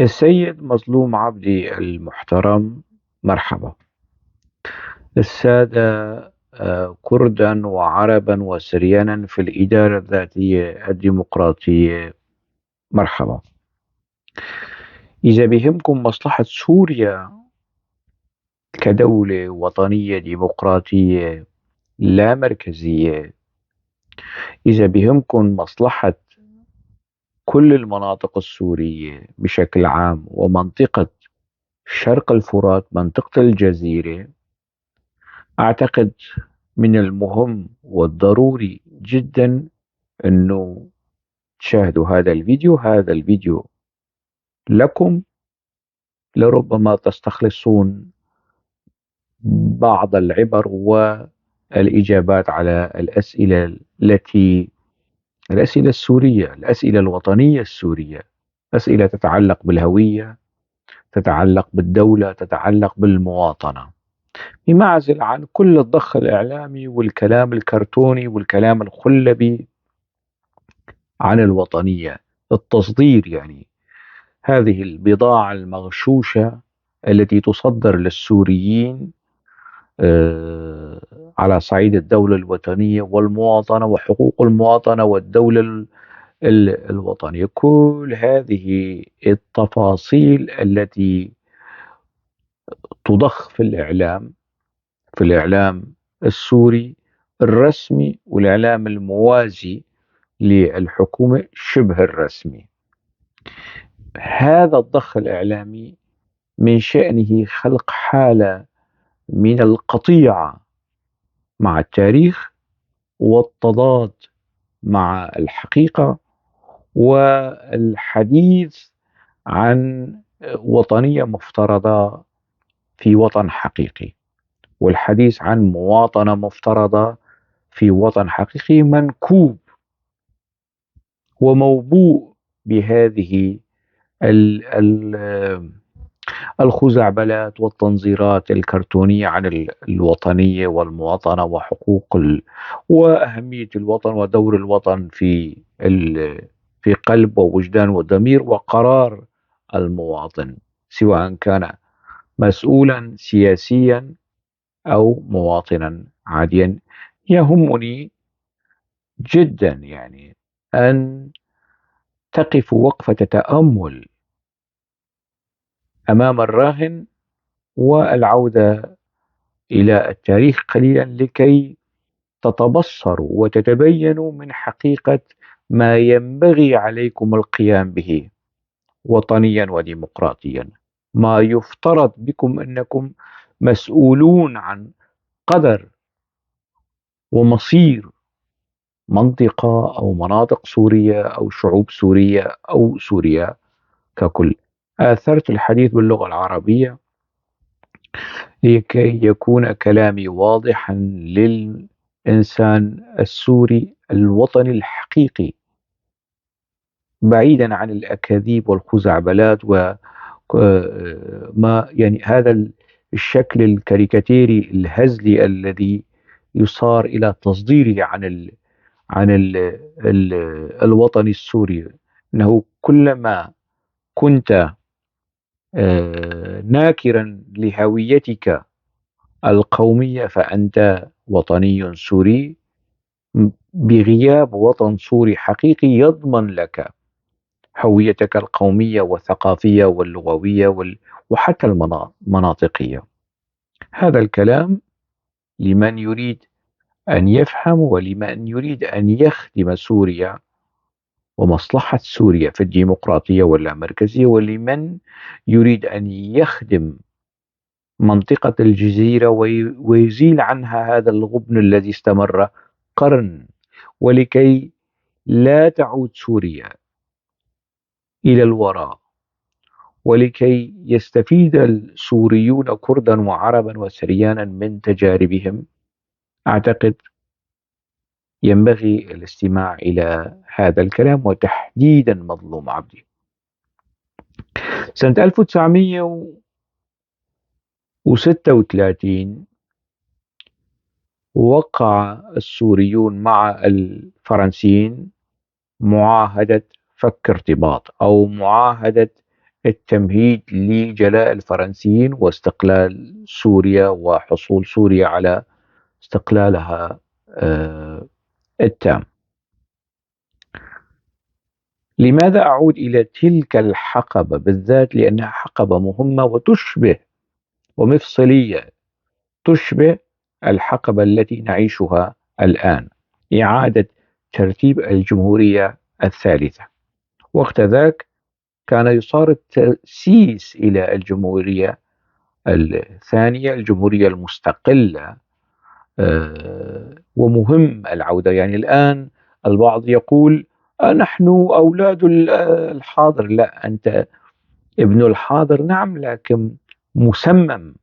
السيد مظلوم عبدي المحترم، مرحبا. السادة كردا وعربا وسريانا في الإدارة الذاتية الديمقراطية، مرحبا. إذا بهمكم مصلحة سوريا كدولة وطنية ديمقراطية لا مركزية، إذا بهمكم مصلحة كل المناطق السورية بشكل عام ومنطقة شرق الفرات، منطقة الجزيرة، أعتقد من المهم والضروري جدا أنه تشاهدوا هذا الفيديو. هذا الفيديو لكم، لربما تستخلصون بعض العبر والإجابات على الأسئلة التي الأسئلة السورية، الأسئلة الوطنية السورية، أسئلة تتعلق بالهوية، تتعلق بالدولة، تتعلق بالمواطنة، بمعزل عن كل الضخ الإعلامي والكلام الكرتوني والكلام الخلبي عن الوطنية، التصدير، هذه البضاعة المغشوشة التي تصدر للسوريين على صعيد الدولة الوطنية والمواطنة وحقوق المواطنة والدولة الوطنية. كل هذه التفاصيل التي تضخ في الإعلام السوري الرسمي والإعلام الموازي للحكومة شبه الرسمي، هذا الضخ الإعلامي من شأنه خلق حالة من القطيعة مع التاريخ والتضاد مع الحقيقة والحديث عن وطنية مفترضة في وطن حقيقي، والحديث عن مواطنة مفترضة في وطن حقيقي منكوب وموبوء بهذه الخزعبلات والتنظيرات الكرتونية عن الوطنية والمواطنة وحقوق وأهمية الوطن ودور الوطن في قلب ووجدان وضمير وقرار المواطن، سواء كان مسؤولا سياسيا أو مواطنا عاديا. يهمني جدا أن تقفوا وقفة تأمل أمام الراهن والعودة إلى التاريخ قليلا لكي تتبصروا وتتبينوا من حقيقة ما ينبغي عليكم القيام به وطنيا وديمقراطيا، ما يفترض بكم أنكم مسؤولون عن قدر ومصير منطقة أو مناطق سورية أو شعوب سورية أو سوريا ككل. آثرت الحديث باللغة العربية لكي يكون كلامي واضحا للإنسان السوري الوطني الحقيقي، بعيدا عن الأكاذيب والخزعبلات وما هذا الشكل الكاريكاتيري الهزلي الذي يصار إلى تصديره عن الوطن السوري. أنه كلما كنت ناكرا لهويتك القومية فأنت وطني سوري، بغياب وطن سوري حقيقي يضمن لك هويتك القومية والثقافية واللغوية وحتى المناطقية. هذا الكلام لمن يريد أن يفهم ولمن يريد أن يخدم سوريا ومصلحة سوريا في الديمقراطية واللامركزية، ولمن يريد أن يخدم منطقة الجزيرة ويزيل عنها هذا الغبن الذي استمر قرن، ولكي لا تعود سوريا إلى الوراء، ولكي يستفيد السوريون كردا وعربا وسريانا من تجاربهم. أعتقد ينبغي الاستماع إلى هذا الكلام، وتحديدا مظلوم عبدي. سنة 1936 وقع السوريون مع الفرنسيين معاهدة فك ارتباط أو معاهدة التمهيد لجلاء الفرنسيين واستقلال سوريا وحصول سوريا على استقلالها التام. لماذا أعود إلى تلك الحقبة بالذات؟ لأنها حقبة مهمة وتشبه ومفصلية، تشبه الحقبة التي نعيشها الآن، إعادة ترتيب الجمهورية الثالثة. وقت ذاك كان يصار التأسيس إلى الجمهورية الثانية، الجمهورية المستقلة، ومهم العودة. الآن البعض يقول نحن أولاد الحاضر. لا، أنت ابن الحاضر نعم، لكن مسمم،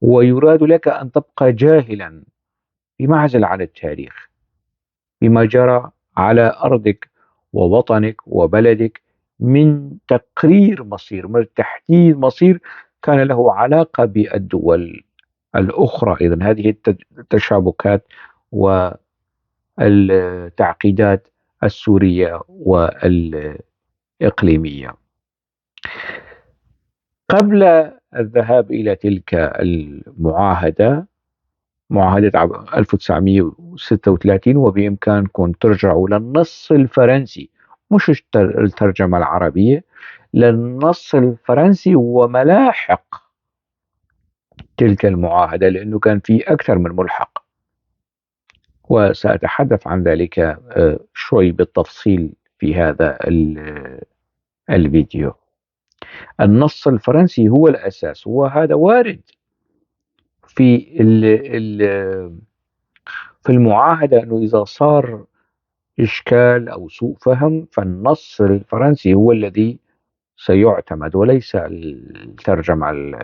ويراد لك أن تبقى جاهلا بمعزل عن التاريخ بما جرى على أرضك ووطنك وبلدك من تقرير مصير، من تحديد مصير كان له علاقة بالدول الأخرى. إذن هذه التشابكات والتعقيدات السورية والإقليمية. قبل الذهاب إلى تلك المعاهدة، معاهدة عام 1936، وبإمكانكم ترجعوا للنص الفرنسي، مش الترجمة العربية، للنص الفرنسي وملاحق تلك المعاهدة، لأنه كان في أكثر من ملحق، وسأتحدث عن ذلك شوي بالتفصيل في هذا الفيديو. النص الفرنسي هو الأساس، وهذا وارد في المعاهدة، أنه إذا صار إشكال أو سوء فهم فالنص الفرنسي هو الذي سيعتمد وليس الترجمة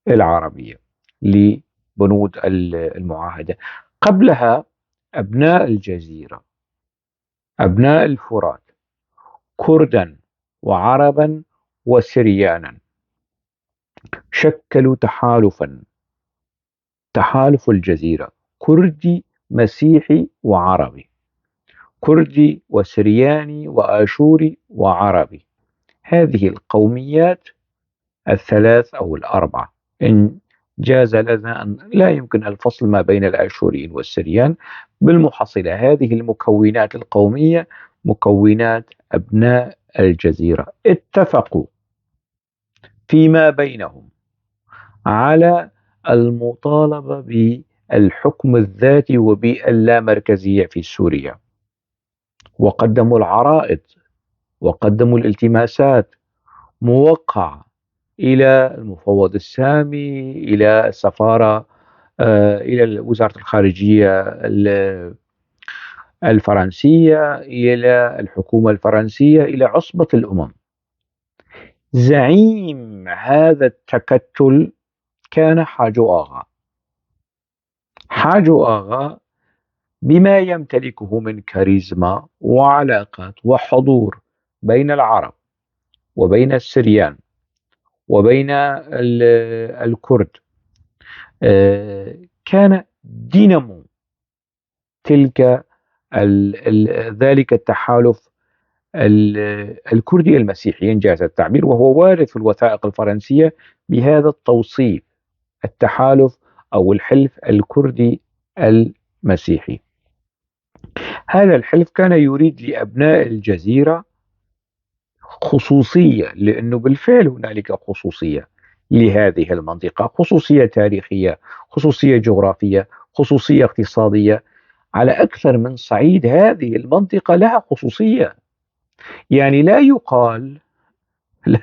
العربية لبنود المعاهدة. قبلها أبناء الجزيرة، أبناء الفرات، كردا وعربا وسريانا، شكلوا تحالفا، تحالف الجزيرة، كردي مسيحي وعربي، كردي وسرياني وآشوري وعربي. هذه القوميات الثلاث أو الأربعة إن جاز لنا أن لا يمكن الفصل ما بين الآشوريين والسريان بالمحصلة. هذه المكونات القومية مكونات أبناء الجزيرة اتفقوا فيما بينهم على المطالبة بالحكم الذاتي وباللامركزية في سوريا، وقدموا العرائض وقدموا الالتماسات موقعة إلى المفوض السامي، إلى السفارة، إلى وزارة الخارجية الفرنسية، إلى الحكومة الفرنسية، إلى عصبة الأمم. زعيم هذا التكتل كان حاجو آغا. حاجو آغا بما يمتلكه من كاريزما وعلاقات وحضور بين العرب وبين السريان وبين الكرد، كان دينامو ذلك التحالف الكردي المسيحي إن جاز التعبير، وهو وارد في الوثائق الفرنسية بهذا التوصيف، التحالف أو الحلف الكردي المسيحي. هذا الحلف كان يريد لأبناء الجزيرة خصوصية، لأنه بالفعل هنالك خصوصية لهذه المنطقة، خصوصية تاريخية، خصوصية جغرافية، خصوصية اقتصادية، على أكثر من صعيد هذه المنطقة لها خصوصية. لا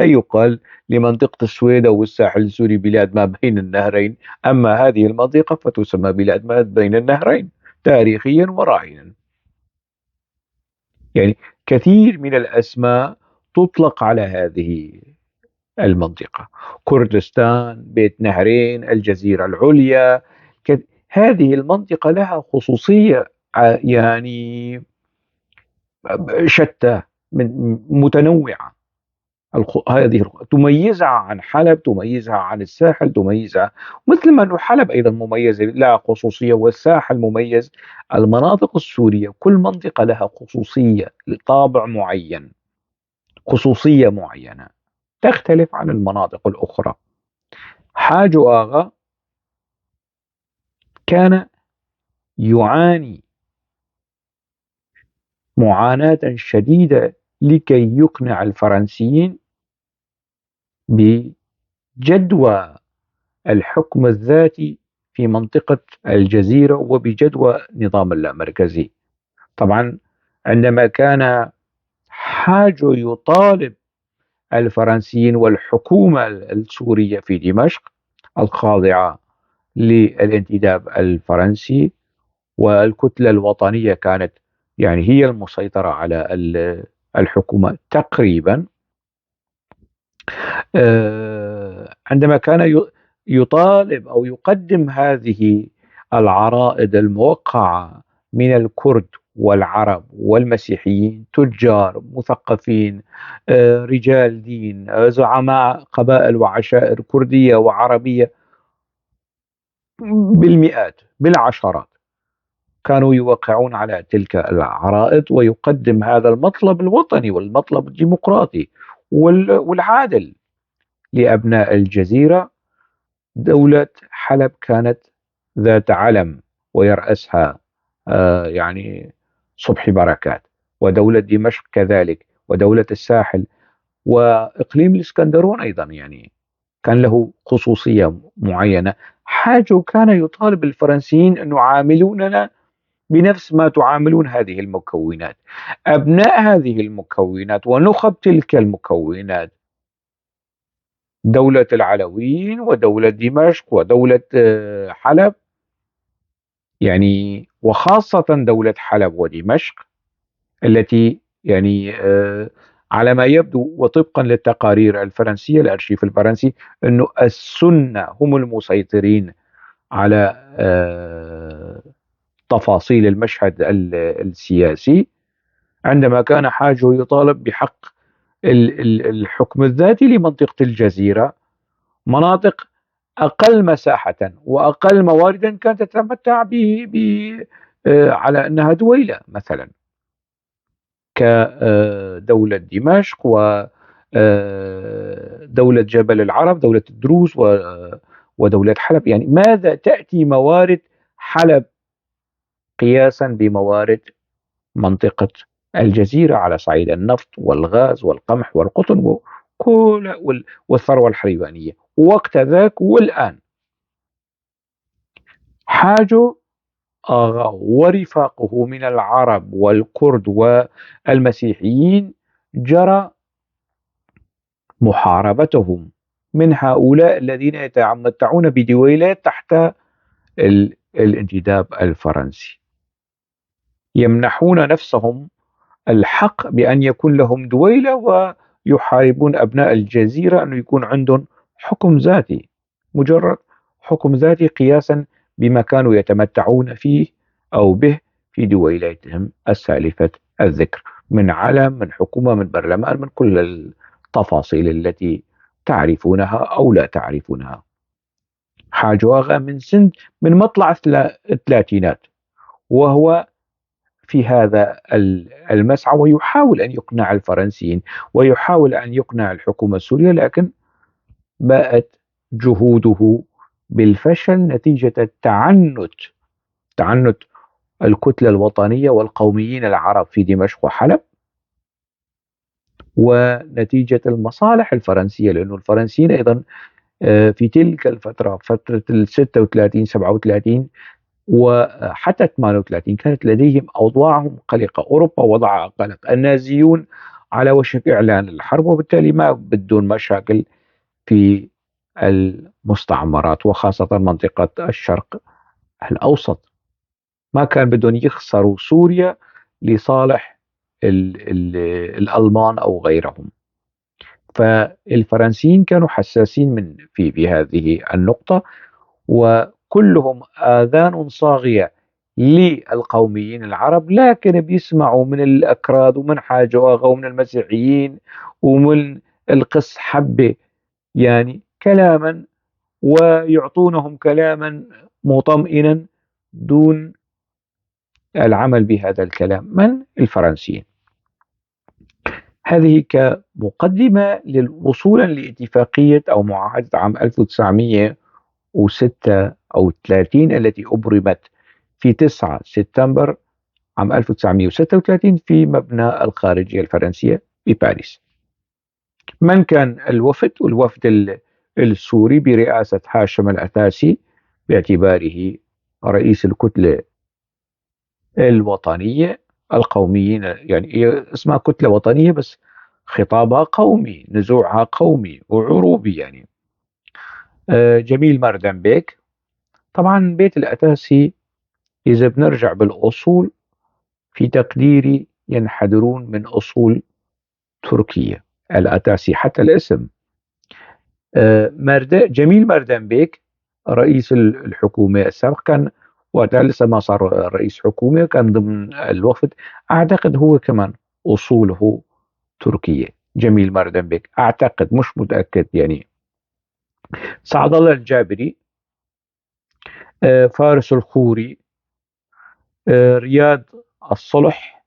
يقال لمنطقة السويدة والساحل السوري بلاد ما بين النهرين، أما هذه المنطقة فتسمى بلاد ما بين النهرين تاريخيا وراهنا. كثير من الأسماء تطلق على هذه المنطقة، كردستان، بيت نهرين، الجزيرة العليا، هذه المنطقة لها خصوصية شتى متنوعة. هذه تميزها عن حلب، تميزها عن الساحل، تميزها مثل ما أنه حلب أيضا مميزة لها خصوصية والساحل مميز. المناطق السورية كل منطقة لها خصوصية لطابع معين، خصوصية معينة تختلف عن المناطق الأخرى. حاجو آغا كان يعاني معاناة شديدة لكي يقنع الفرنسيين بجدوى الحكم الذاتي في منطقة الجزيرة وبجدوى نظام اللامركزي. طبعا عندما كان حاجو يطالب الفرنسيين والحكومة السورية في دمشق الخاضعة للانتداب الفرنسي، والكتلة الوطنية كانت هي المسيطرة على الحكومة تقريبا، عندما كان يطالب أو يقدم هذه العرائض الموقعة من الكرد والعرب والمسيحيين، تجار، مثقفين، رجال دين، زعماء قبائل وعشائر كردية وعربية بالمئات بالعشرات، كانوا يوقعون على تلك العرائض ويقدم هذا المطلب الوطني والمطلب الديمقراطي والعادل لأبناء الجزيرة. دولة حلب كانت ذات علم ويرأسها صبحي بركات، ودولة دمشق كذلك، ودولة الساحل، وإقليم الإسكندرون أيضا كان له خصوصية معينة. حاجو كان يطالب الفرنسيين أن يعاملوننا بنفس ما تعاملون هذه المكونات، أبناء هذه المكونات ونخب تلك المكونات، دولة العلويين ودولة دمشق ودولة حلب، وخاصة دولة حلب ودمشق التي على ما يبدو وطبقا للتقارير الفرنسية الأرشيف الفرنسي أنه السنة هم المسيطرين على تفاصيل المشهد السياسي. عندما كان حاجو يطالب بحق الحكم الذاتي لمنطقة الجزيرة، مناطق أقل مساحة وأقل مواردا كانت تتمتع على أنها دويلة مثلا كدولة دمشق و دولة جبل العرب، دولة الدروز ودولة حلب. ماذا تأتي موارد حلب قياسا بموارد منطقة الجزيرة على صعيد النفط والغاز والقمح والقطن والثروة الحيوانية وقت ذاك والآن؟ حاجو آغا ورفاقه من العرب والكرد والمسيحيين جرى محاربتهم من هؤلاء الذين يتمتعون بدويلات تحت الانتداب الفرنسي، يمنحون نفسهم الحق بأن يكون لهم دويلة ويحاربون أبناء الجزيرة أن يكون عندهم حكم ذاتي، مجرد حكم ذاتي قياسا بما كانوا يتمتعون فيه أو به في دويلاتهم السالفة الذكر، من علم، من حكومة، من برلمان، من كل التفاصيل التي تعرفونها أو لا تعرفونها. حاجو آغا من مطلع الثلاثينات وهو في هذا المسعى، ويحاول أن يقنع الفرنسيين ويحاول أن يقنع الحكومة السورية، لكن باءت جهوده بالفشل نتيجة تعنت الكتلة الوطنية والقوميين العرب في دمشق وحلب، ونتيجة المصالح الفرنسية، لأنه الفرنسيين أيضا، في تلك الفترة، فترة الستة وثلاثين، سبعة وثلاثين وحتى ثمانية وثلاثين، كانت لديهم أوضاعهم قلقة، أوروبا وضعها قلق، النازيون على وشك إعلان الحرب، وبالتالي ما بدون مشاكل في المستعمرات وخاصة منطقة الشرق الأوسط. ما كان بدهم يخسروا سوريا لصالح الألمان أو غيرهم. فالفرنسيين كانوا حساسين في هذه النقطة، وكلهم آذان صاغية للقوميين العرب، لكن بيسمعوا من الأكراد ومن حاجو آغا ومن المسيحيين ومن القس حبة كلاما، ويعطونهم كلاما مطمئنا دون العمل بهذا الكلام من الفرنسيين. هذه كمقدمة وصولا لاتفاقية أو معاهدة عام 1936 التي أبرمت في 9 سبتمبر عام 1936 في مبنى الخارجية الفرنسية بباريس. من كان الوفد؟ الوفد السوري برئاسة هاشم الأتاسي باعتباره رئيس الكتلة الوطنية القوميين، يعني هي اسمها كتلة وطنية بس خطابها قومي، نزوعها قومي وعروبي. جميل مردم بيك. طبعا بيت الأتاسي إذا بنرجع بالأصول في تقديري ينحدرون من أصول تركية، الأتاسي حتى الاسم. جميل مردم بيك رئيس الحكومة السابق، كان وقتها لسه ما صار رئيس حكومة، كان ضمن الوفد، أعتقد هو كمان أصوله تركية. جميل مردم بيك أعتقد، مش متأكد. سعد الله الجابري، فارس الخوري، رياض الصلح،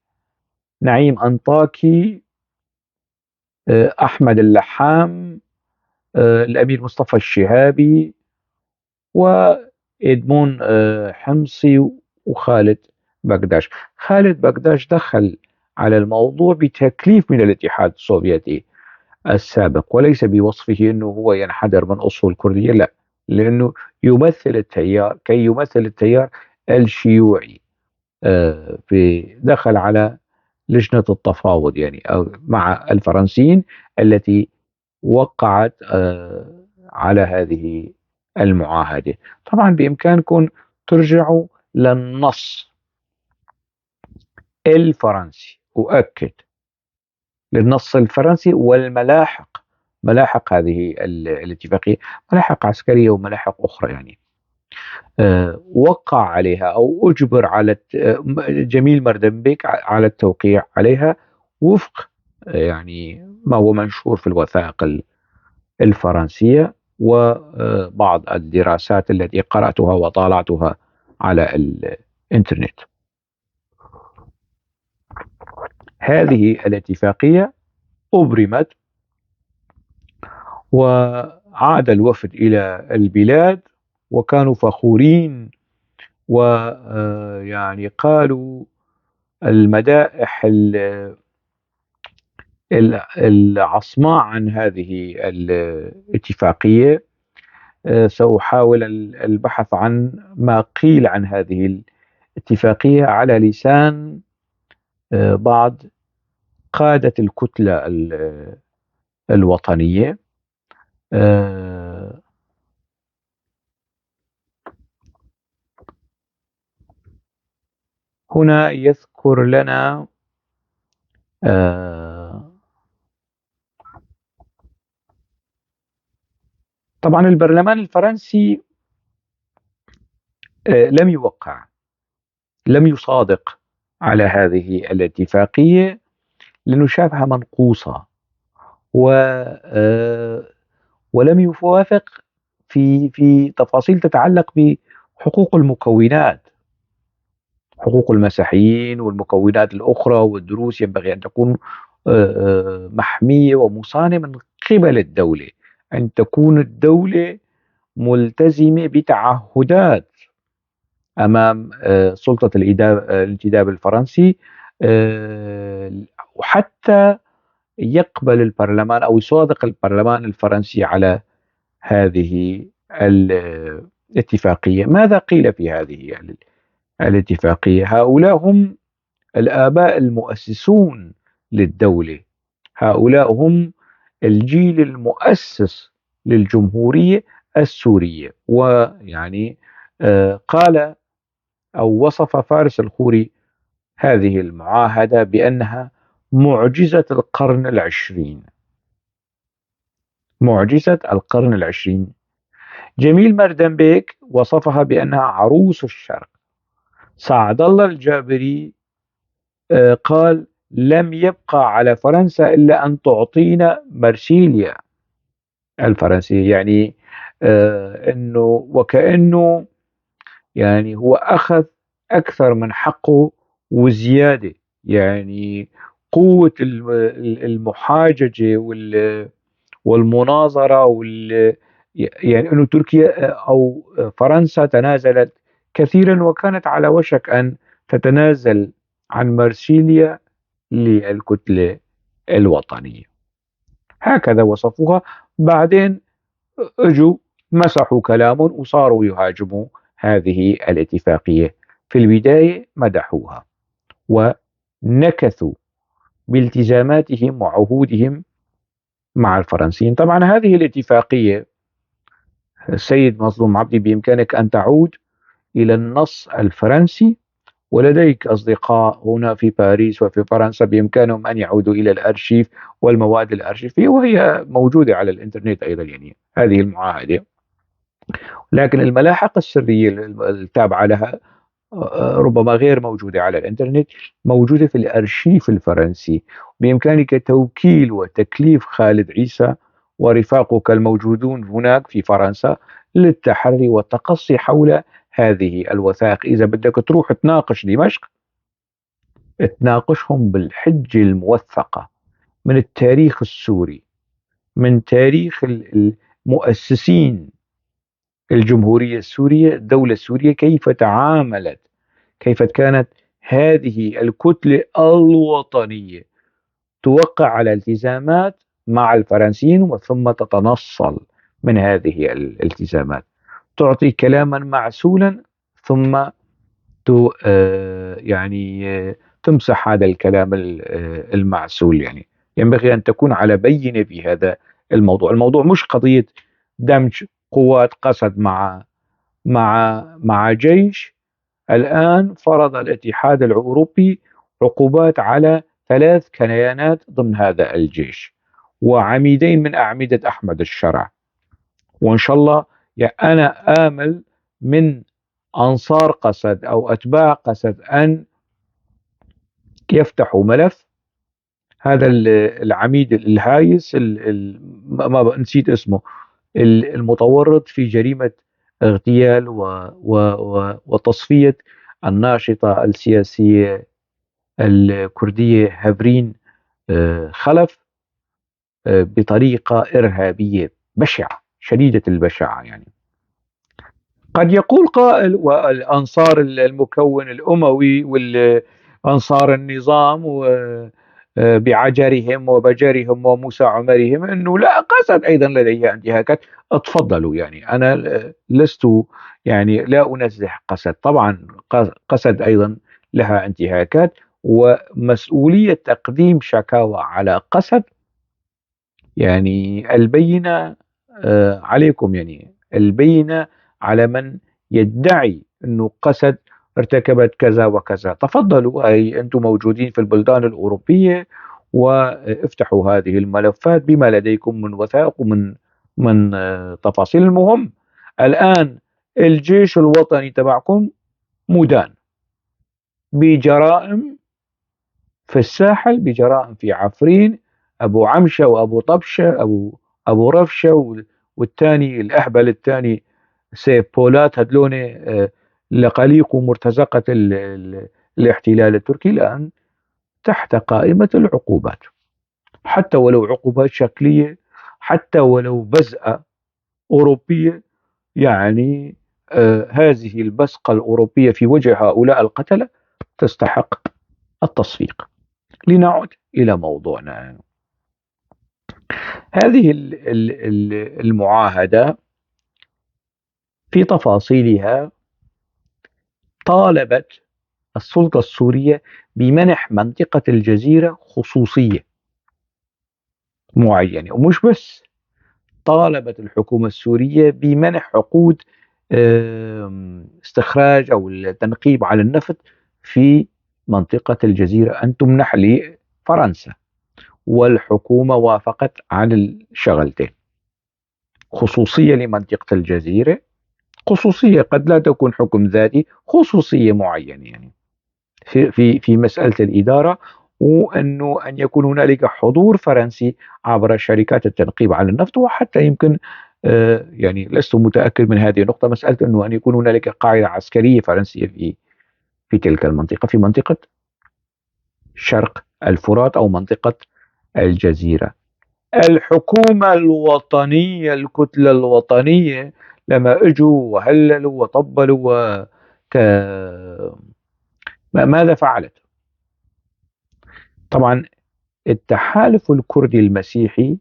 نعيم أنطاكي، أحمد اللحام، الأمير مصطفى الشهابي، وإدمون حمصي، وخالد بكداش. خالد بكداش دخل على الموضوع بتكليف من الاتحاد السوفيتي السابق، وليس بوصفه أنه هو ينحدر من أصول كردية، لا، لأنه يمثل التيار، كي يمثل التيار الشيوعي. دخل على لجنة التفاوض أو مع الفرنسيين التي وقعت على هذه المعاهدة. طبعا بإمكانكم ترجعوا للنص الفرنسي، أؤكد للنص الفرنسي والملاحق، ملاحق هذه الاتفاقية، ملاحق عسكرية وملاحق أخرى. وقع عليها أو أجبر على جميل مردم بيك على التوقيع عليها وفق ما هو منشور في الوثائق الفرنسية وبعض الدراسات التي قرأتها وطالعتها على الإنترنت. هذه الاتفاقية أبرمت وعاد الوفد إلى البلاد وكانوا فخورين، قالوا المدائح العصماء عن هذه الاتفاقية. سأحاول البحث عن ما قيل عن هذه الاتفاقية على لسان بعض قادة الكتلة الوطنية. هنا يذكر لنا طبعا البرلمان الفرنسي لم يوقع، لم يصادق على هذه الاتفاقية لأنه شافها منقوصة، ولم يوافق في تفاصيل تتعلق بحقوق المكونات، حقوق المسيحيين والمكونات الأخرى والدروس ينبغي أن تكون محمية ومصانة من قبل الدولة، أن تكون الدولة ملتزمة بتعهدات أمام سلطة الانتداب الفرنسي، وحتى يقبل البرلمان أو يصادق البرلمان الفرنسي على هذه الاتفاقية. ماذا قيل في هذه الاتفاقية؟ هؤلاء هم الآباء المؤسسون للدولة، هؤلاء هم الجيل المؤسس للجمهورية السورية. قال أو وصف فارس الخوري هذه المعاهدة بأنها معجزة القرن العشرين، معجزة القرن العشرين. جميل مردم بيك وصفها بأنها عروس الشرق. سعد الله الجابري، قال لم يبقى على فرنسا إلا أن تعطينا مرسيليا الفرنسية، إنه وكأنه هو أخذ أكثر من حقه وزيادة، يعني قوة المحاججة والمناظرة يعني أنه تركيا أو فرنسا تنازلت كثيرا، وكانت على وشك أن تتنازل عن مرسيليا للكتلة الوطنية. هكذا وصفوها. بعدين اجوا مسحوا كلامهم وصاروا يهاجموا هذه الاتفاقية. في البداية مدحوها ونكثوا بالتزاماتهم وعهودهم مع الفرنسيين. طبعا هذه الاتفاقية السيد مظلوم عبدي بإمكانك أن تعود إلى النص الفرنسي، ولديك أصدقاء هنا في باريس وفي فرنسا بإمكانهم أن يعودوا إلى الأرشيف والمواد الأرشيفية، وهي موجودة على الإنترنت أيضا هذه المعاهدة. لكن الملاحق السرية التابعة لها ربما غير موجودة على الإنترنت، موجودة في الأرشيف الفرنسي. بإمكانك توكيل وتكليف خالد عيسى ورفاقك الموجودون هناك في فرنسا للتحري والتقصي حول هذه الوثائق. إذا بدك تروح تناقش دمشق تناقشهم بالحجة الموثقة من التاريخ السوري، من تاريخ المؤسسين الجمهورية السورية، الدولة السورية كيف تعاملت، كيف كانت هذه الكتلة الوطنية توقع على التزامات مع الفرنسيين وثم تتنصل من هذه الالتزامات، تعطي كلاما معسولا ثم تمسح هذا الكلام المعسول. ينبغي أن تكون على بينة في هذا الموضوع. الموضوع مش قضية دمج قوات قسد مع جيش. الآن فرض الاتحاد الأوروبي عقوبات على 3 كيانات ضمن هذا الجيش وعميدين من أعمدة أحمد الشرع. وإن شاء الله أنا آمل من أنصار قسد أو أتباع قسد أن يفتحوا ملف هذا العميد الهايس، ما نسيت اسمه، المتورط في جريمة اغتيال وتصفية الناشطة السياسية الكردية هافرين خلف بطريقة إرهابية بشعة شديدة البشاعة. قد يقول قائل والأنصار المكون الأموي والأنصار النظام بعجرهم وبجرهم وموسى عمرهم أنه لا قسد أيضا لديها انتهاكات. اتفضلوا، أنا لست لا أنزه قسد، طبعا قسد أيضا لها انتهاكات، ومسؤولية تقديم شكاوى على قسد البينة عليكم، البينة على من يدعي أنه قسد ارتكبت كذا وكذا. تفضلوا، أي أنتم موجودين في البلدان الأوروبية وافتحوا هذه الملفات بما لديكم من وثائق ومن تفاصيل. المهم الآن الجيش الوطني تبعكم مدان بجرائم في الساحل، بجرائم في عفرين، أبو عمشة وأبو طبشة، أبو رفشة، والثاني الأهبل الثاني سيف بولات، هدلون لقليق ومرتزقة الاحتلال التركي الآن تحت قائمة العقوبات، حتى ولو عقوبات شكلية، حتى ولو بزقة أوروبية. هذه البزقة الأوروبية في وجه هؤلاء القتلة تستحق التصفيق. لنعد إلى موضوعنا. هذه المعاهدة في تفاصيلها طالبت السلطة السورية بمنح منطقة الجزيرة خصوصية معينة، ومش بس طالبت الحكومة السورية بمنح عقود استخراج أو التنقيب على النفط في منطقة الجزيرة أن تمنح لفرنسا، والحكومة وافقت على الشغلتين: خصوصية لمنطقة الجزيرة، خصوصية قد لا تكون حكم ذاتي، خصوصية معينة في مسألة الإدارة، وأنه أن يكون هنالك حضور فرنسي عبر شركات التنقيب على النفط، وحتى يمكن لست متأكد من هذه النقطة، مسألة أنه أن يكون هنالك قاعدة عسكرية فرنسية في تلك المنطقة، في منطقة شرق الفرات أو منطقة الجزيرة. الحكومة الوطنية، الكتلة الوطنية، لما اجوا وهللوا وطبلوا ماذا فعلت؟ طبعا التحالف الكردي المسيحي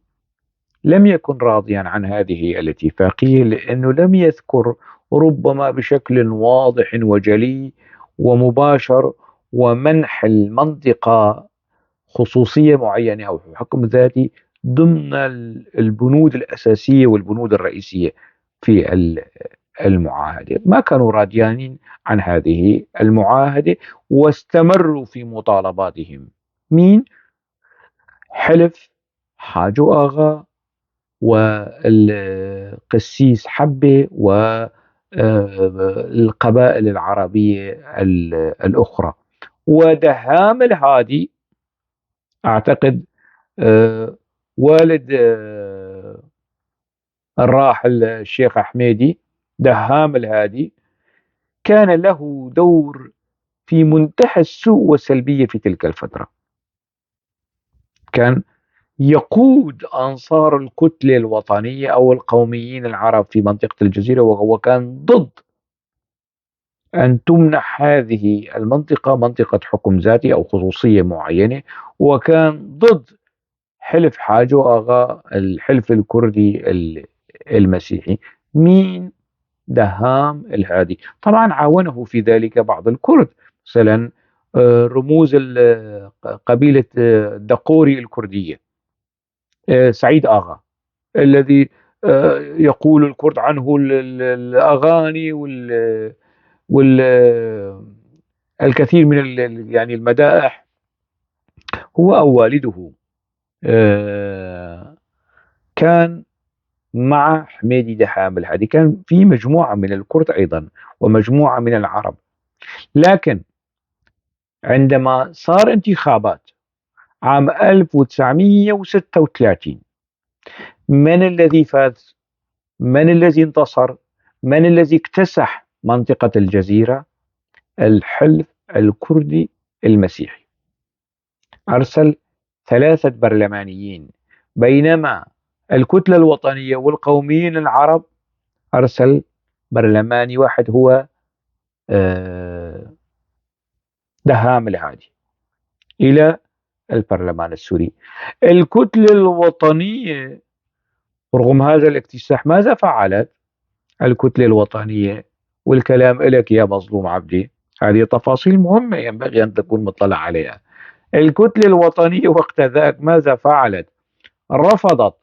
لم يكن راضيا عن هذه الاتفاقية، لأنه لم يذكر ربما بشكل واضح وجلي ومباشر ومنح المنطقة خصوصية معينة أو حكم ذاتي ضمن البنود الأساسية والبنود الرئيسية في المعاهدة. ما كانوا راضيين عن هذه المعاهدة واستمروا في مطالباتهم. مين؟ حلف حاجو آغا والقسيس حبة والقبائل العربية الأخرى. ودهام الهادي أعتقد والد الراحل الشيخ حميدي، دهام الهادي، كان له دور في منتهى السوء والسلبية في تلك الفترة. كان يقود أنصار الكتلة الوطنية أو القوميين العرب في منطقة الجزيرة، وهو كان ضد أن تمنح هذه المنطقة منطقة حكم ذاتي أو خصوصية معينة، وكان ضد حلف حاجو آغا الحلف الكردي المسيحي. مين؟ دهام الهادي. طبعا عاونه في ذلك بعض الكرد، مثلا، رموز قبيلة الدقوري الكردية، سعيد آغا الذي يقول الكرد عنه الأغاني الكثير من المدائح، هو أو والده، كان مع حميدي دهام الهادي. كان في مجموعة من الكرد أيضا ومجموعة من العرب. لكن عندما صار انتخابات عام 1936، من الذي فاز؟ من الذي انتصر؟ من الذي اكتسح منطقة الجزيرة؟ الحلف الكردي المسيحي. أرسل 3 برلمانيين، بينما الكتلة الوطنية والقوميين العرب أرسل برلماني واحد هو، دهام الهادي إلى البرلمان السوري. الكتلة الوطنية رغم هذا الاكتساح ماذا فعلت؟ الكتلة الوطنية، والكلام إلك يا مظلوم عبدي، هذه تفاصيل مهمة ينبغي أن تكون مطلع عليها. الكتلة الوطنية وقت ذاك ماذا فعلت؟ رفضت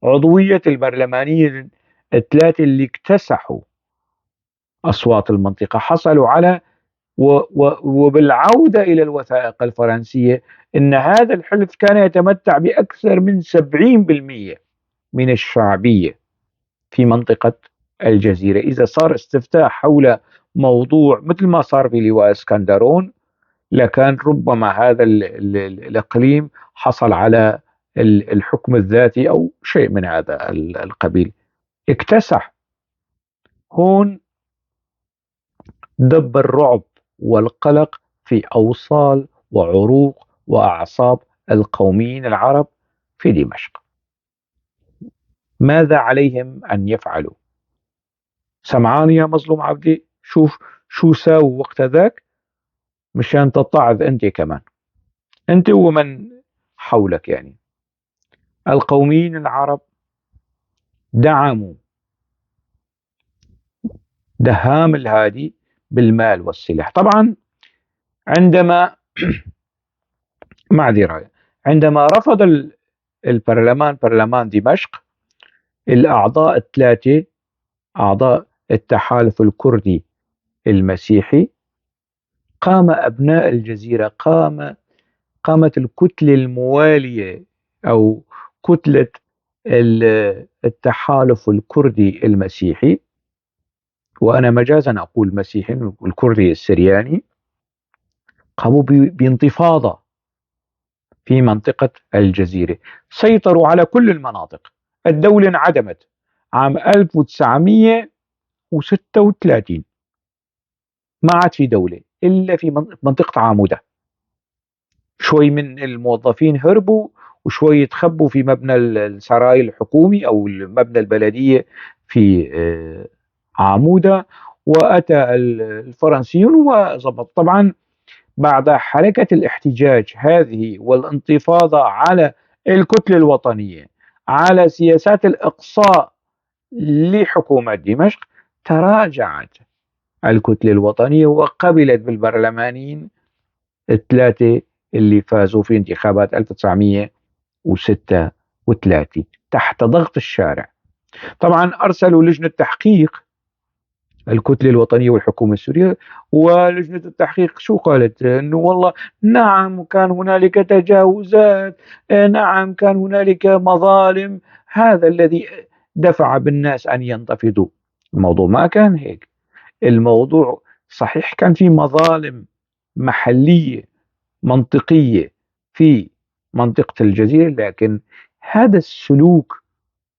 عضوية البرلمانيين الثلاثة اللي اكتسحوا أصوات المنطقة، حصلوا على وبالعودة إلى الوثائق الفرنسية إن هذا الحلف كان يتمتع بأكثر من 70% من الشعبية في منطقة الجزيرة. إذا صار استفتاء حول موضوع مثل ما صار في لواء اسكندرون لكان ربما هذا الإقليم حصل على الحكم الذاتي أو شيء من هذا القبيل. اكتسح هون دب الرعب والقلق في أوصال وعروق وأعصاب القوميين العرب في دمشق. ماذا عليهم أن يفعلوا؟ سمعان يا مظلوم عبدي، شوف شو ساووا وقت ذاك مشان تتعظ أنت كمان، أنت ومن حولك. القوميين العرب دعموا دهام الهادي بالمال والسلاح. طبعا عندما معذرة، عندما رفض البرلمان، برلمان دمشق، الأعضاء الثلاثة أعضاء التحالف الكردي المسيحي، قام أبناء الجزيرة، قامت الكتلة الموالية أو كتلة التحالف الكردي المسيحي، وأنا مجازا أقول مسيحي الكردي السرياني، قاموا بانتفاضة في منطقة الجزيرة، سيطروا على كل المناطق. الدولة انعدمت عام 1936، ما عاد في دولة إلا في منطقة عامودة. شوي من الموظفين هربوا وشوي تخبوا في مبنى السراي الحكومي أو مبنى البلدية في عامودة، وأتى الفرنسيون وظبط. طبعا بعد حركة الاحتجاج هذه والانتفاضة على الكتلة الوطنية، على سياسات الإقصاء لحكومة دمشق، تراجعت الكتلة الوطنية وقبلت بالبرلمانيين الثلاثة اللي فازوا في انتخابات 1936 تحت ضغط الشارع. طبعا أرسلوا لجنة تحقيق الكتلة الوطنية والحكومة السورية، ولجنة التحقيق شو قالت؟ إنه والله نعم كان هنالك تجاوزات، نعم كان هنالك مظالم، هذا الذي دفع بالناس أن ينتفضوا. الموضوع ما كان هيك، الموضوع صحيح كان في مظالم محلية منطقية في منطقة الجزيرة، لكن هذا السلوك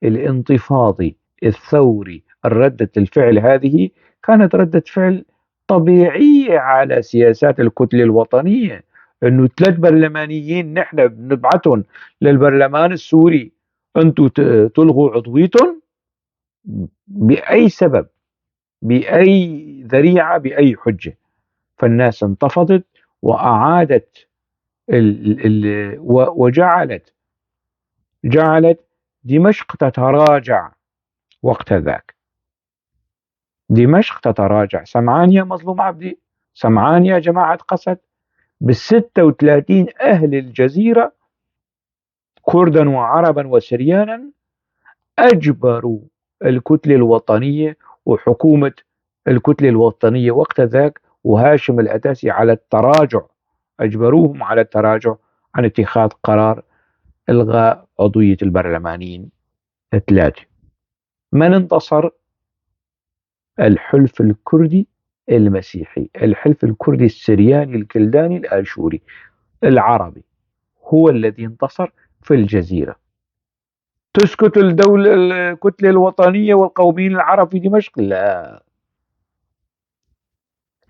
الانتفاضي الثوري، ردة الفعل هذه كانت ردة فعل طبيعية على سياسات الكتلة الوطنية، إنه 3 برلمانيين نحن بنبعتهم للبرلمان السوري أنتوا تلغوا عضويتهم بأي سبب، بأي ذريعة، بأي حجة. فالناس انتفضت وأعادت وجعلت دمشق تتراجع وقت ذاك. دمشق تتراجع. سمعان يا مظلوم عبدي، سمعان يا جماعة قسد، ب36 أهل الجزيرة كردا وعربا وسريانا أجبروا الكتلة الوطنية وحكومة الكتلة الوطنية وقت ذاك وهاشم الأتاسي على التراجع، أجبروهم على التراجع عن اتخاذ قرار إلغاء عضوية البرلمانيين الثلاثة. من انتصر؟ الحلف الكردي المسيحي، الحلف الكردي السرياني الكلداني الآشوري العربي هو الذي انتصر في الجزيرة. تسكت الدولة الكتلة الوطنية والقوميين العرب في دمشق؟ لا،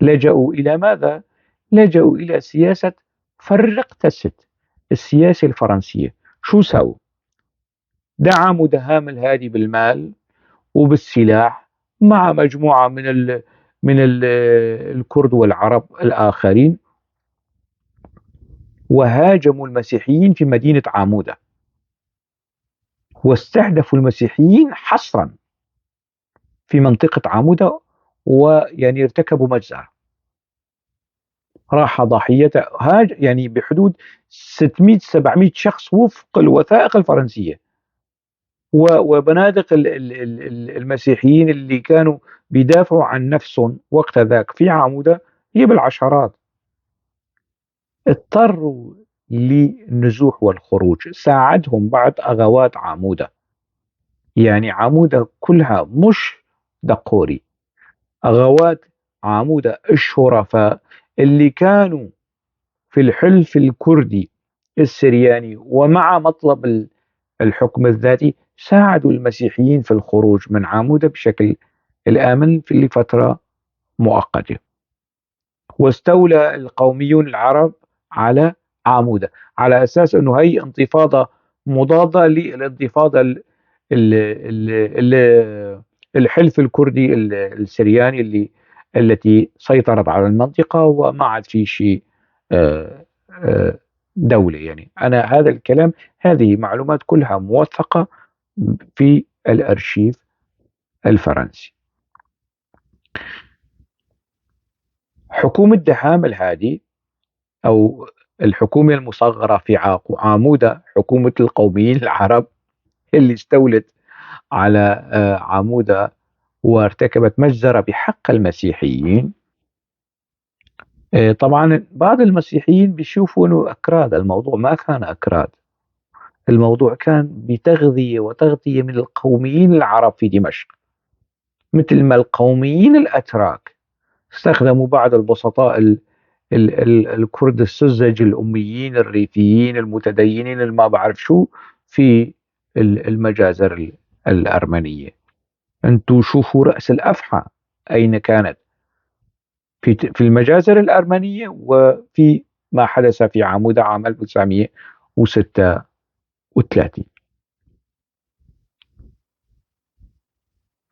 لجأوا إلى ماذا؟ لجأوا إلى سياسة فرق تسد، السياسة الفرنسية. شو سووا؟ دعموا دهام الهادي بالمال وبالسلاح مع مجموعة من الكرد والعرب الآخرين، وهاجموا المسيحيين في مدينة عامودة، واستهدفوا المسيحيين حصرا في منطقة عامودة، ويعني ارتكبوا مجزرة راح ضحية هاج يعني بحدود 600-700 شخص وفق الوثائق الفرنسية، وبنادق المسيحيين اللي كانوا بيدافعوا عن نفسهم وقت ذاك في عامودة هي بالعشرات. اضطروا للنزوح والخروج، ساعدهم بعض أغوات عامودة، يعني عامودة كلها مش دقوري، أغوات عامودة الشرفاء اللي كانوا في الحلف الكردي السرياني ومع مطلب الحكم الذاتي ساعدوا المسيحيين في الخروج من عامودة بشكل الآمن في لفترة مؤقتة. واستولى القوميون العرب على عامودة على أساس أنه هي انتفاضة مضادة للانتفاضة الحلف الكردي السرياني التي سيطرت على المنطقة وما عاد في شيء دولة. أنا هذا الكلام، هذه معلومات كلها موثقة في الأرشيف الفرنسي. حكومة دهام الهادي أو الحكومة المصغرة في عامودة، حكومة القوميين العرب اللي استولت على عامودة وارتكبت مجزرة بحق المسيحيين. طبعا بعض المسيحيين بيشوفوا انه أكراد، الموضوع ما كان أكراد، الموضوع كان بتغذية وتغطية من القوميين العرب في دمشق، مثل ما القوميين الأتراك استخدموا بعض البسطاء الكرد السذج الأميين الريفيين المتدينين اللي ما بعرف شو في المجازر الأرمنية. انتو شوفوا رأس الأفحى أين كانت في المجازر الأرمنية وفي ما حدث في عامودة عام 1936.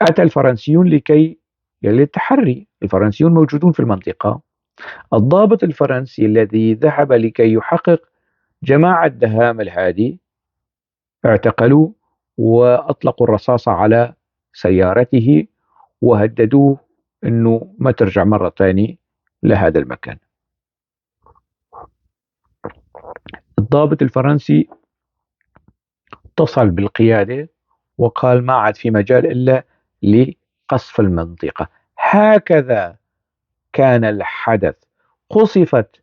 أتى الفرنسيون لكي للتحري، الفرنسيون موجودون في المنطقة. الضابط الفرنسي الذي ذهب لكي يحقق جماعة دهام الهادي اعتقلوه وأطلقوا الرصاصة على سيارته وهددوه أنه ما ترجع مرة ثانية لهذا المكان. الضابط الفرنسي اتصل بالقيادة وقال ما عاد في مجال إلا لقصف المنطقة. هكذا كان الحدث. قصفت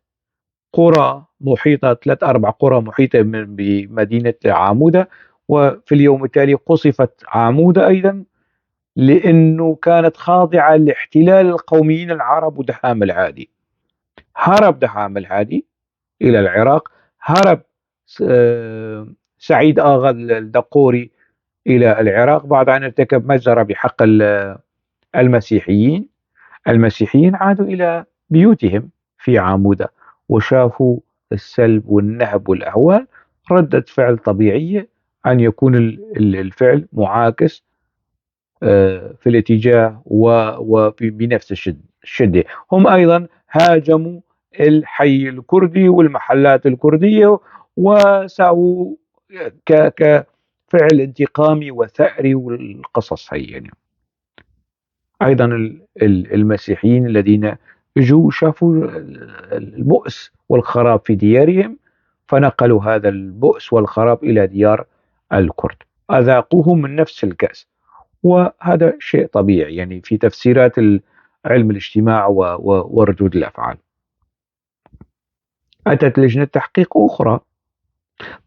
قرى محيطة، 3-4 قرى محيطة بمدينة عامودة، وفي اليوم التالي قصفت عامودة أيضا لأنه كانت خاضعة لاحتلال القوميين العرب ودهام الهادي. هرب دهام الهادي إلى العراق، هرب سعيد آغا الدقوري إلى العراق بعد أن ارتكب مجزرة بحق المسيحيين. المسيحيين عادوا إلى بيوتهم في عامودة وشافوا السلب والنهب والأهوال. ردة فعل طبيعية أن يكون الفعل معاكس في الاتجاه وبنفس الشدة. هم أيضا هاجموا الحي الكردي والمحلات الكردية وساووا كفعل انتقامي وثأري والقصص هي. أيضا المسيحيين الذين اجوا شافوا البؤس والخراب في ديارهم، فنقلوا هذا البؤس والخراب إلى ديار الكرد، أذاقوهم من نفس الكأس. وهذا شيء طبيعي في تفسيرات علم الاجتماع وردود الأفعال. أتت لجنة تحقيق أخرى،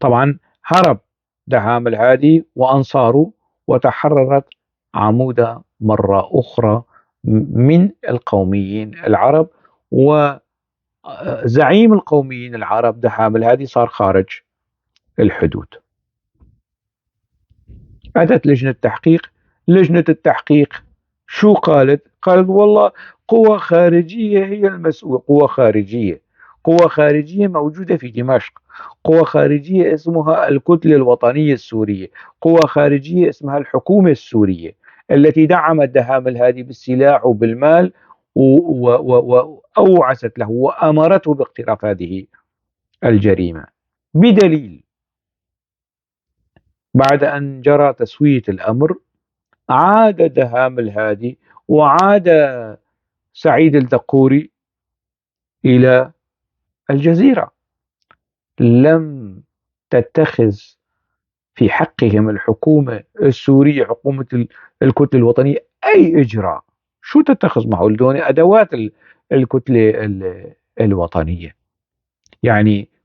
طبعا هرب دهام الهادي وأنصاره وتحررت عامودة مرة أخرى من القوميين العرب، وزعيم القوميين العرب دهام الهادي صار خارج الحدود. أتت لجنة تحقيق. لجنة التحقيق شو قالت؟ قالت والله قوة خارجية هي المسؤولة، قوة خارجية، قوة خارجية موجودة في دمشق، قوة خارجية اسمها الكتلة الوطنية السورية، قوة خارجية اسمها الحكومة السورية التي دعمت دهام الهادي بالسلاح وبالمال وأوعزت له وأمرته باقتراف هذه الجريمة. بدليل بعد أن جرى تسوية الأمر عاد دهام الهادي وعاد سعيد الدقوري إلى الجزيرة. لم تتخذ في حقهم الحكومة السورية، حكومة الكتلة الوطنية، أي إجراء. شو تتخذ معه؟ دون أدوات الكتلة الوطنية.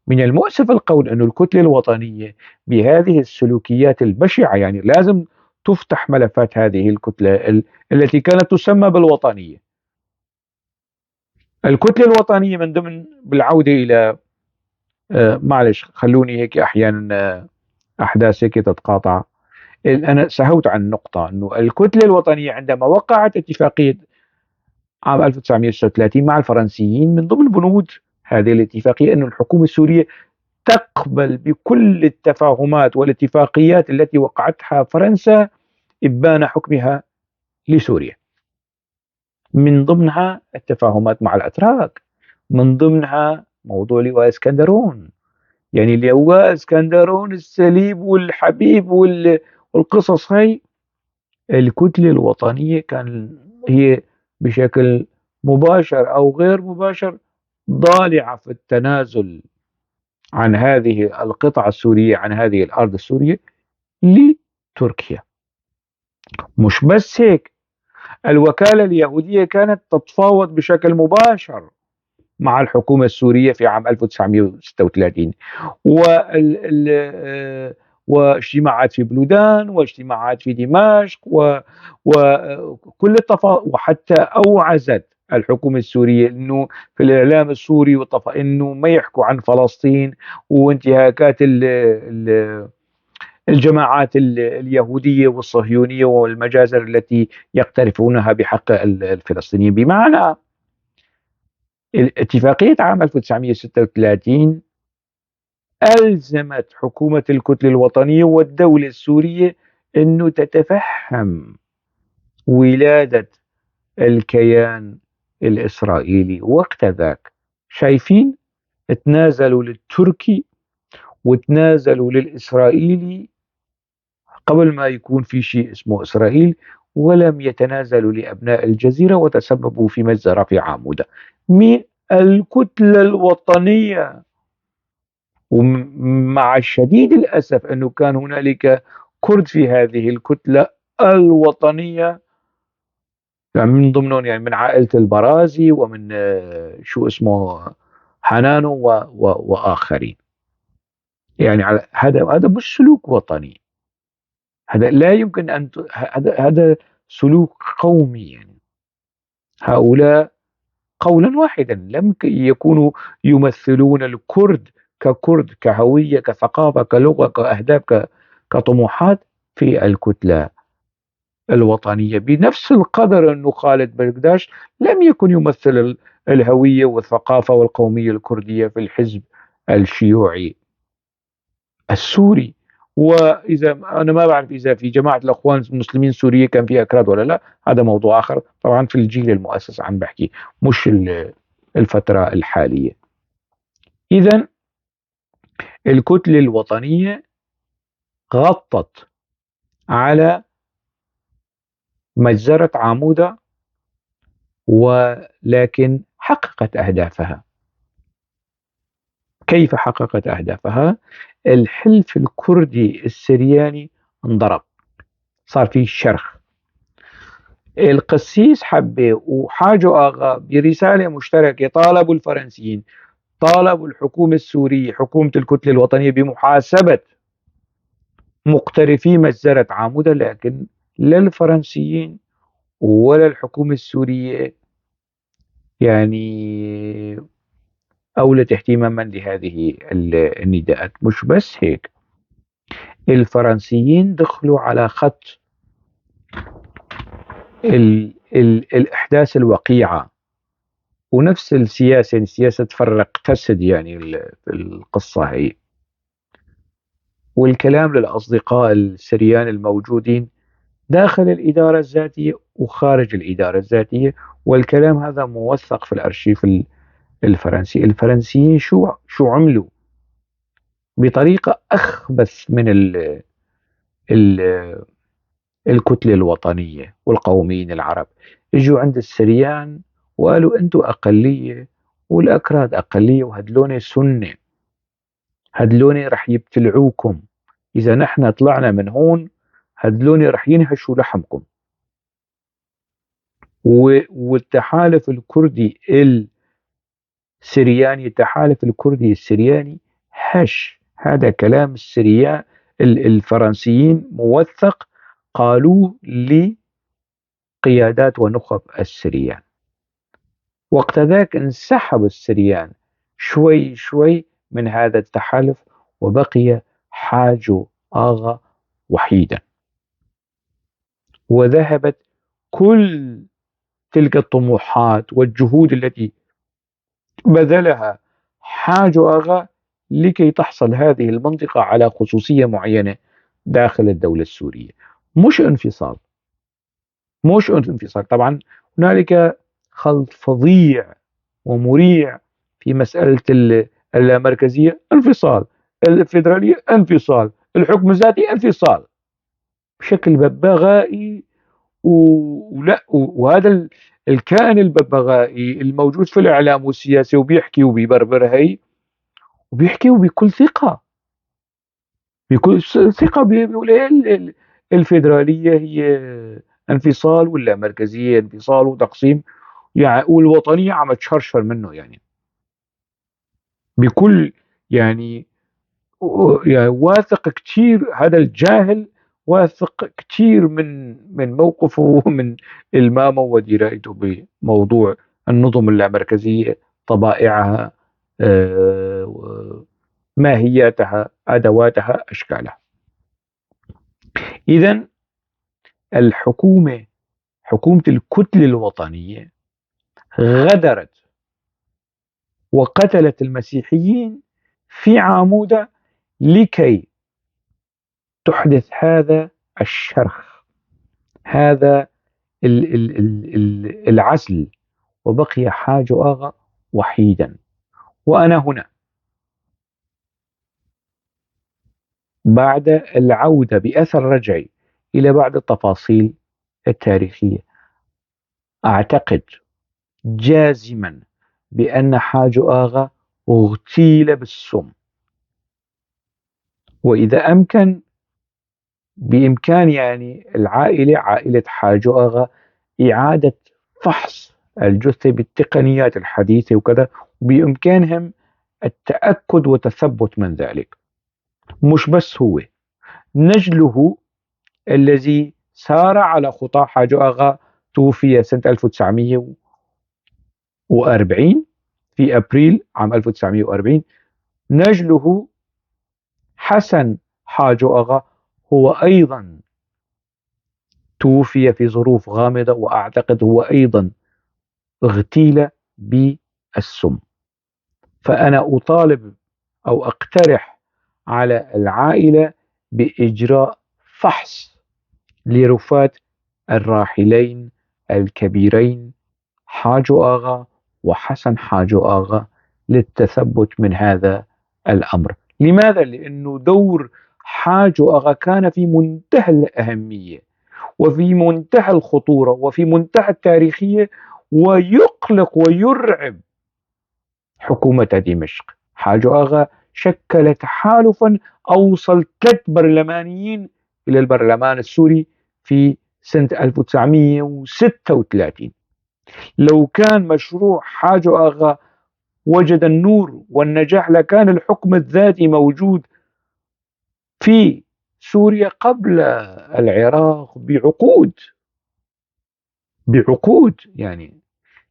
من المؤسف القول أن الكتلة الوطنية بهذه السلوكيات البشعة، لازم تفتح ملفات هذه الكتلة التي كانت تسمى بالوطنية. الكتلة الوطنية من ضمن، بالعودة إلى، معلش خلوني هيك أحيانا، أحداث هيك تتقاطع. أنا سهوت عن نقطة، أنه الكتلة الوطنية عندما وقعت اتفاقية عام 1936 مع الفرنسيين، من ضمن بنود هذه الاتفاقية أن الحكومة السورية تقبل بكل التفاهمات والاتفاقيات التي وقعتها فرنسا إبان حكمها لسوريا، من ضمنها التفاهمات مع الأتراك، من ضمنها موضوع لواء اسكندرون. لواء اسكندرون السليب والحبيب والقصص هاي، الكتلة الوطنية كان هي بشكل مباشر أو غير مباشر ضالعة في التنازل عن هذه القطعة السورية، عن هذه الأرض السورية لتركيا. مش بس هيك، الوكالة اليهودية كانت تتفاوض بشكل مباشر مع الحكومة السورية في عام 1936، واجتماعات في بلودان واجتماعات في دمشق وكل التفاوض، وحتى أوعزت الحكومة السورية إنه في الإعلام السوري إنه ما يحكوا عن فلسطين وانتهاكات الجماعات اليهودية والصهيونية والمجازر التي يقترفونها بحق الفلسطينيين. بمعنى اتفاقية عام 1936 ألزمت حكومة الكتلة الوطنية والدولة السورية أنه تتفهم ولادة الكيان الإسرائيلي وقت ذاك. شايفين؟ تنازلوا للتركي وتنازلوا للإسرائيلي قبل ما يكون في شيء اسمه إسرائيل، ولم يتنازلوا لأبناء الجزيرة وتسببوا في مجزرة في عامودة. مين؟ الكتلة الوطنية. ومع شديد الأسف أنه كان هنالك كرد في هذه الكتلة الوطنية، من ضمنهم من عائلة البرازي ومن شو اسمه حنانو وآخرين. هذا مش سلوك وطني، هذا لا يمكن أن هذا سلوك قومي. هؤلاء قولا واحدا لم يكونوا يمثلون الكرد ككرد، كهوية، كثقافة، كلغة، كأهداف، كطموحات في الكتلة الوطنية، بنفس القدر أنه خالد بكداش لم يكن يمثل الهوية والثقافة والقومية الكردية في الحزب الشيوعي السوري. وإذا أنا ما بعرف إذا في جماعة الأخوان المسلمين السورية كان فيها أكراد ولا لا، هذا موضوع آخر طبعا في الجيل المؤسس عم بحكي، مش الفترة الحالية. إذن الكتلة الوطنية غطت على مجزرة عامودة، ولكن حققت أهدافها. كيف حققت أهدافها؟ الحلف الكردي السرياني انضرب، صار فيه شرخ. القسيس حبة وحاجو آغا برسالة مشتركة طالبوا الفرنسيين، طالبوا الحكومة السورية، حكومة الكتلة الوطنية، بمحاسبة مقترفي مجزرة عامودة، لكن لا الفرنسيين ولا الحكومة السورية أولت اهتماما لهذه النداءات. مش بس هيك، الفرنسيين دخلوا على خط الإحداث الوقيعة ونفس السياسة، سياسة فرق تسد القصة هي. والكلام للأصدقاء السريان الموجودين داخل الإدارة الذاتية وخارج الإدارة الذاتية، والكلام هذا موثق في الأرشيف الفرنسي. الفرنسيين شو عملوا؟ بطريقة أخبث من الكتلة الوطنية والقوميين العرب. اجوا عند السريان وقالوا انتوا أقلية والأكراد أقلية وهدلون سنة، هدلون رح يبتلعوكم، إذا نحن طلعنا من هون هدلون رح ينهشوا لحمكم. والتحالف الكردي السرياني، التحالف الكردي السرياني هش. هذا كلام السريان الفرنسيين موثق، قالوه لقيادات ونخب السريان. وقت ذاك انسحب السريان شوي شوي من هذا التحالف، وبقي حاجو آغا وحيدا، وذهبت كل تلك الطموحات والجهود التي بذلها حاجو آغا لكي تحصل هذه المنطقة على خصوصية معينة داخل الدولة السورية. مش انفصال، مش انفصال. طبعا هنالك خلط فظيع ومريع في مسألة اللامركزية انفصال، الفيدرالية انفصال، الحكم الذاتي انفصال، بشكل ببغائي. وهذا الكائن الببغائي الموجود في الإعلام والسياسي وبيحكي وبيبربر هي، وبيحكي وبكل ثقة، بكل ثقة بيقول إيه الفيدرالية هي انفصال ولا مركزية انفصال وتقسيم، والوطنية عم تشرشر منه، بكل واثق كتير، هذا الجاهل واثق كتير من موقفه ومن إلمامه ودرايته بموضوع النظم اللامركزية، طبائعها، ماهياتها، أدواتها، أشكالها. إذن الحكومة، حكومة الكتلة الوطنية، غدرت وقتلت المسيحيين في عامودة لكي تحدث هذا الشرخ، هذا العزل، وبقي حاجو آغا وحيدا. وأنا هنا بعد العودة بأثر رجعي إلى بعض التفاصيل التاريخية، أعتقد جازما بأن حاجو آغا اغتيل بالسم، وإذا أمكن بإمكان العائلة، عائلة حاجو آغا، إعادة فحص الجثة بالتقنيات الحديثة وكذا، بإمكانهم التأكد والتثبت من ذلك. مش بس هو، نجله الذي سار على خطى حاجو آغا توفي سنة 1940 في أبريل عام 1940، نجله حسن حاجو آغا هو أيضا توفي في ظروف غامضة، وأعتقد هو أيضا اغتيل بالسم. فأنا أطالب أو أقترح على العائلة بإجراء فحص لرفات الراحلين الكبيرين حاجو آغا وحسن حاجو آغا للتثبت من هذا الأمر. لماذا؟ لأنه دور حاجو آغا كان في منتهى الأهمية وفي منتهى الخطورة وفي منتهى التاريخية، ويقلق ويرعب حكومة دمشق. حاجو آغا شكل تحالفا أوصل 3 برلمانيين إلى البرلمان السوري في سنة 1936. لو كان مشروع حاجو آغا وجد النور والنجاح لكان الحكم الذاتي موجود في سوريا قبل العراق بعقود، بعقود.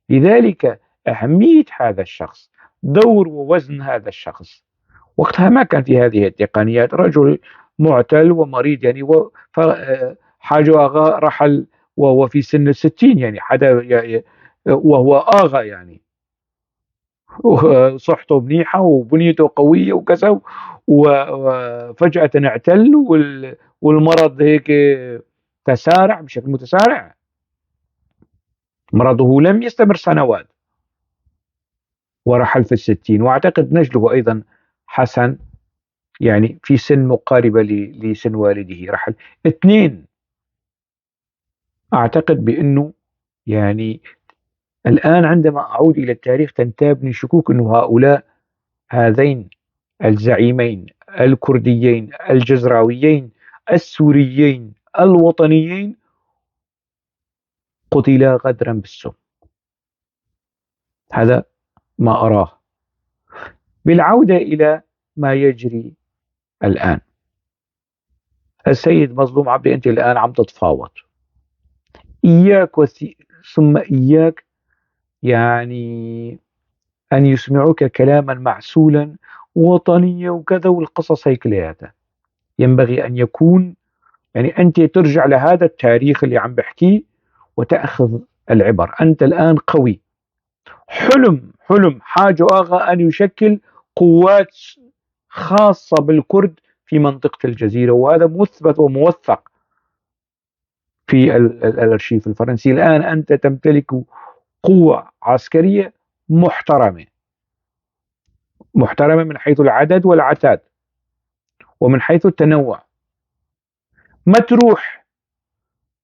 لذلك أهمية هذا الشخص، دور ووزن هذا الشخص وقتها ما كان في هذه التقنيات، رجل معتل ومريض حاجو آغا رحل وهو في سن 60، حدا وهو آغا صحته منيحة وبنيته قوية وكذا، وفجأة اعتل والمرض هيك تسارع بشكل متسارع، مرضه لم يستمر سنوات ورحل في 60. وأعتقد نجله أيضا حسن في سن مقاربة لسن والده رحل. 2، أعتقد بأنه الآن عندما أعود إلى التاريخ تنتابني شكوك أنه هؤلاء هذين الزعيمين الكرديين الجزراويين السوريين الوطنيين قتلا غدرا بالسم. هذا ما أراه. بالعودة إلى ما يجري الآن، السيد مظلوم عبدي أنت الآن عم تتفاوض، إياك ثم إياك أن يسمعوك كلاما معسولا وطنية وكذا والقصص هي كلياتها. ينبغي أن يكون أنت ترجع لهذا التاريخ اللي عم بحكيه وتأخذ العبر. أنت الآن قوي. حلم حاجو آغا أن يشكل قوات خاصة بالكرد في منطقة الجزيرة، وهذا مثبت وموثق في الأرشيف الفرنسي. الآن أنت تمتلك قوة عسكرية محترمة، محترمة من حيث العدد والعتاد ومن حيث التنوع. ما تروح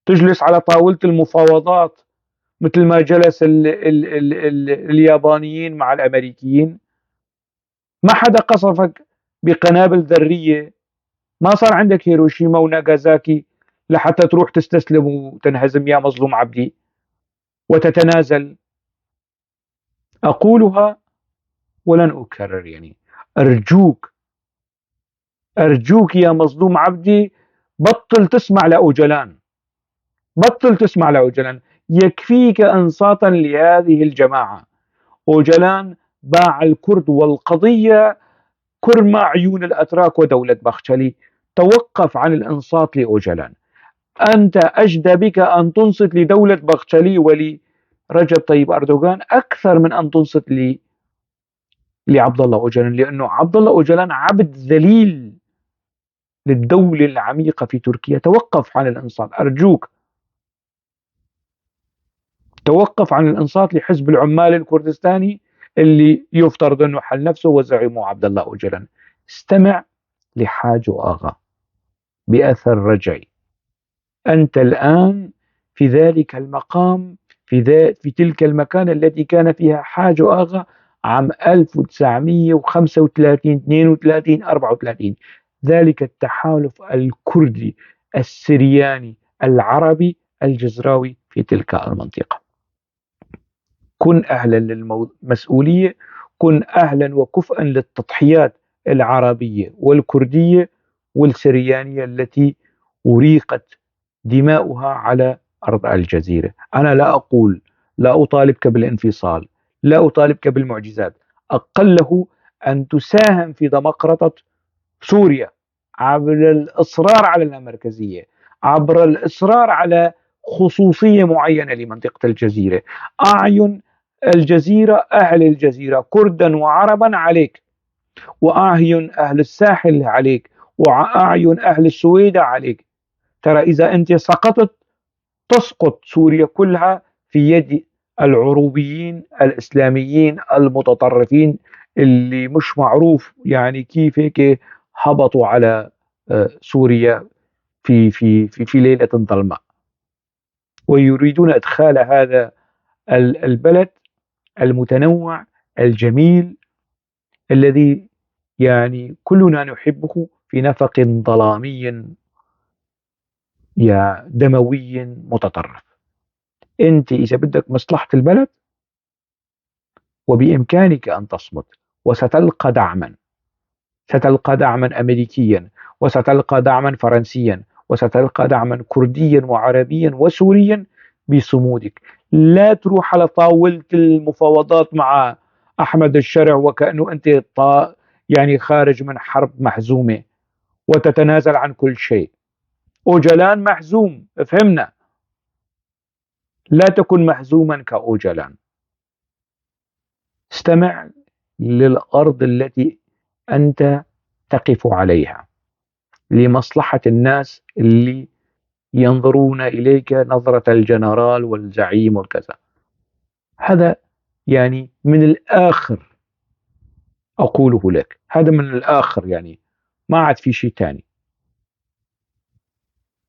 تجلس على طاولة المفاوضات مثل ما جلس اليابانيين مع الأمريكيين. ما حدا قصفك بقنابل ذرية، ما صار عندك هيروشيما وناغازاكي لحتى تروح تستسلم وتنهزم يا مظلوم عبدي وتتنازل. أقولها ولن أكرر، أرجوك، أرجوك يا مظلوم عبدي، بطل تسمع لأوجلان، بطل تسمع لأوجلان، يكفيك إنصاتا لهذه الجماعة. أوجلان باع الكرد والقضية كرم عيون الأتراك ودولة بختلي. توقف عن الإنصات لأوجلان. أنت أجدى بك أن تنصت لدولة بختلي ولرجب طيب أردوغان أكثر من أن تنصت لعبد الله أوجلان، لأنه عبد الله أوجلان عبد ذليل للدولة العميقة في تركيا. توقف عن الإنصات أرجوك، توقف عن الإنصات لحزب العمال الكردستاني اللي يفترض أنه حل نفسه وزعيمه عبد الله أوجلان. استمع لحاجو آغا بأثر رجعي. أنت الآن في ذلك المقام، في تلك المكان التي كان فيها حاجو آغا عام 1935، 32، 34، ذلك التحالف الكردي السرياني العربي الجزراوي في تلك المنطقة. كن أهلا للمسؤولية، كن أهلا وكفءا للتضحيات العربية والكردية والسريانية التي أريقت دماؤها على أرض الجزيرة. أنا لا أطالبك بالانفصال، لا أطالبك بالمعجزات، أقله أن تساهم في دمقرطة سوريا عبر الإصرار على اللامركزية، عبر الإصرار على خصوصية معينة لمنطقة الجزيرة. أعين الجزيرة، أهل الجزيرة كردا وعربا عليك، وأعين أهل الساحل عليك، وأعين أهل السويدة عليك. إذا أنت سقطت تسقط سوريا كلها في يد العروبيين الإسلاميين المتطرفين اللي مش معروف كيف هيك هبطوا على سوريا في ليلة ظلماء، ويريدون إدخال هذا البلد المتنوع الجميل الذي كلنا نحبه في نفق ظلامي دموي متطرف. أنت إذا بدك مصلحة البلد وبإمكانك أن تصمت، وستلقى دعما، ستلقى دعما أمريكيا، وستلقى دعما فرنسيا، وستلقى دعما كرديا وعربيا وسوريا بصمودك. لا تروح على طاولة المفاوضات مع أحمد الشرع وكأنه أنت خارج من حرب محزومة وتتنازل عن كل شيء. أوجلان محزوم، فهمنا، لا تكن محزوما كأوجلان. استمع للأرض التي أنت تقف عليها لمصلحة الناس اللي ينظرون إليك نظرة الجنرال والزعيم والكذا. هذا من الآخر أقوله لك، هذا من الآخر، ما عاد في شيء تاني.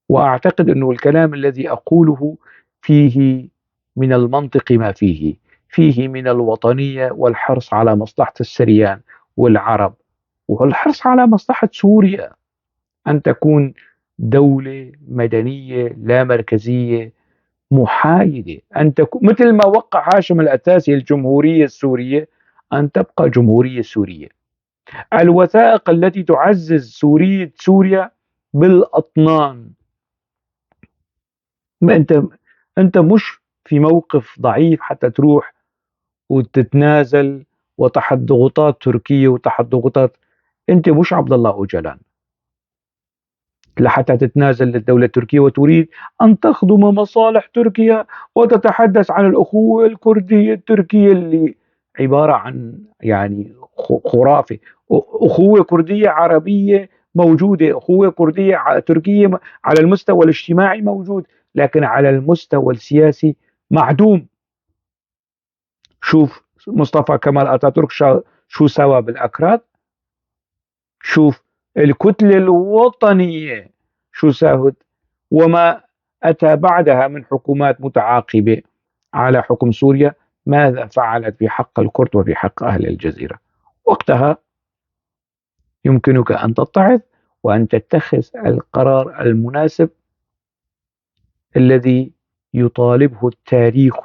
وأعتقد أنه الكلام الذي أقوله فيه من المنطق ما فيه، فيه من الوطنية والحرص على مصلحة السريان والعرب والحرص على مصلحة سوريا أن تكون دولة مدنية لا مركزية محايدة، أن تكون مثل ما وقع هاشم الأتاسي الجمهورية السورية، أن تبقى جمهورية سورية. الوثائق التي تعزز سورية سوريا بالأطنان. ما أنت مش في موقف ضعيف حتى تروح وتتنازل وتحت ضغوطات تركية وتحت ضغوطات. أنت مش عبد الله أوجلان لحتى تتنازل للدولة التركية وتريد أن تخدم مصالح تركيا وتتحدث عن الأخوة الكردية التركية اللي عبارة عن خرافة. أخوة كردية عربية موجودة، أخوة كردية تركية على المستوى الاجتماعي موجود، لكن على المستوى السياسي معدوم. شوف مصطفى كمال أتاتورك شو سوى بالأكراد، شوف الكتلة الوطنية شو ساوت، وما أتى بعدها من حكومات متعاقبة على حكم سوريا ماذا فعلت في حق الكرد وفي حق أهل الجزيرة. وقتها يمكنك أن تتعظ وأن تتخذ القرار المناسب الذي يطالبه التاريخ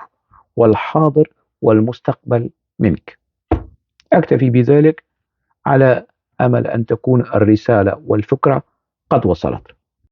والحاضر والمستقبل منك. أكتفي بذلك على أمل أن تكون الرسالة والفكرة قد وصلت.